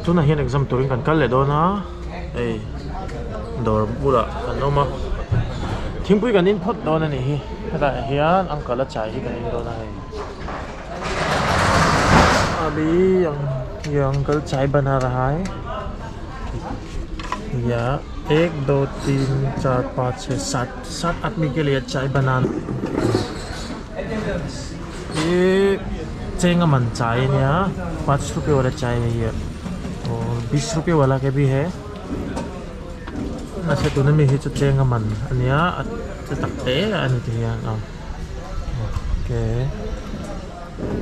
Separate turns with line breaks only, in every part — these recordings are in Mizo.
Tunah hian exam turin kan kal leh dawn a hei dawr bulah kan awm a thingpui kan in phawt dawn a nih hi hetah hian uncle a chai hi kan in dawn a hei abhi ye uncle chai bana raha hai ya ek do teen char paanch chhe saat saat aadmi ke liye chai bana Hi cheng a man chai a nia paanch rupaye wala chai hai ye aur bees rupaye wala ke bhi hai mahse tuna mi hi chu cheng a man a nia a che tak te a ni ti hian a okay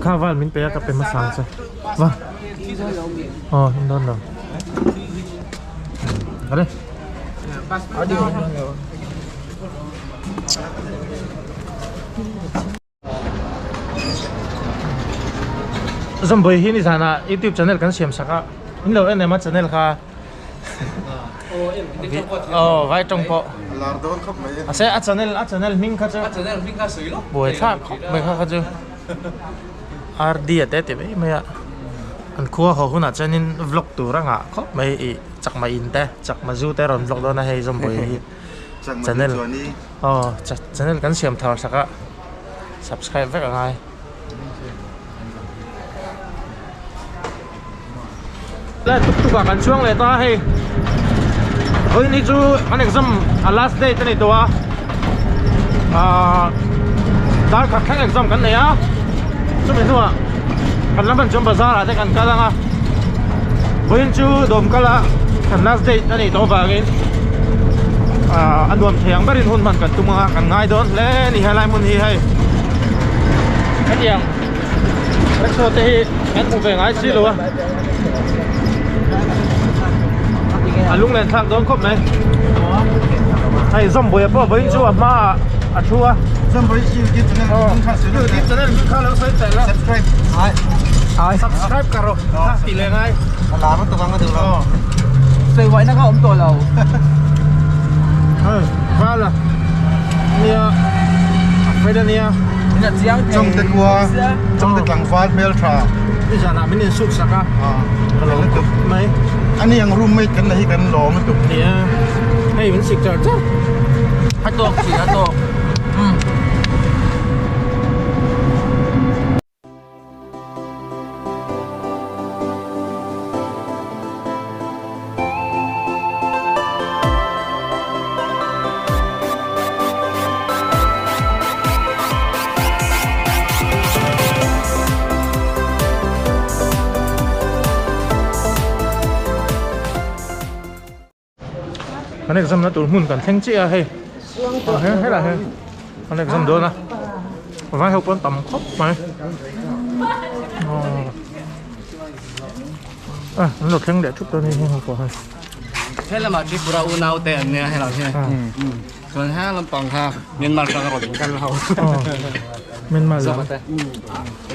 kha val min pe a ka pe hmasa ang che va aw in dawn lo ale. Zambui hi nizanah youtube channel kan siam sak a in lo en em a channel kha aw vai tawng pawh mahse a channel a channel hming kha chu buai thlak khawp mai kha kha chu RD a te ti mai mai a an khua haw hunah chuanin vlog tur a ngah khawp mai ih chakma in te chakma zu te a rawn vlog dawn a hei Zambui hi. Channel aw channel kan siam thar sak a subscribe vek a ngai. Le tuk tuk ah kan chuang leh ta hei vawiin hi chu an exam a last date a ni tawh a ahh dar khat thleng exam kan nei a chumi hnuah kan lam an chuan bazar ah te kan kal ang a vawiin chu dawm kal a kan last date a nih tawh avangin ahh a nuam thei ang berin hun hman kan tum ang a kan ngai dawn hle a ni helai hmun hi hei hetiang rickshaw te hi kan hmu ve ngai si lo a a lunglen thlak dawn khawp mai hei zawmbuia pawh vawiin chu a hmaah a thu a
Zawmbuai youtube channel hming kha sawi
youtube channel hming kha lo sawi tel a
subscribe
ai subscribe ka rawh kha tih leh ngai
a lar lutuk ang a duh lo
sawi uaina kha awm tawh lo
hei vala nia a fel a nia
Chawngte khua Chawngte tlangval hmel tha
nizanah min insuk sak a ka lawm khawp mai
ani ang roommate kan la hi kan lawm lutuk
nia hei min sik char char
a tawk chi a tawk
Kan exam na tur hmun kan thleng chiah a hei helai hi kan exam dawn a vai ho pawn tam khawp mai a an lo thleng leh thup dawn a ni heng ho pawh hei.
He lamah Tripura unau te an nia helai hian chuan he lampang kha Myanmar atanga rawn kal ho
Myanmar lam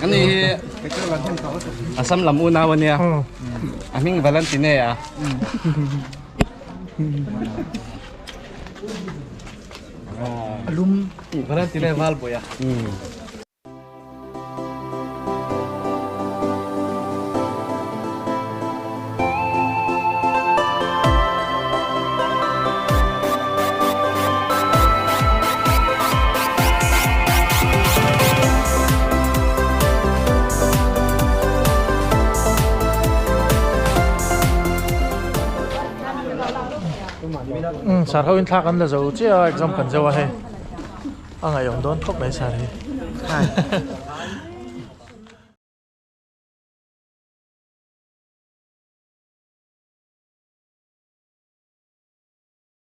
kan ni hi Assam lam unau ania a hming Valentine a alum Valentine Valbuia
Sar ho in thla kan la zo chiah a exam kan zo a hei a ngaihawm dawn khawp mai sar hi.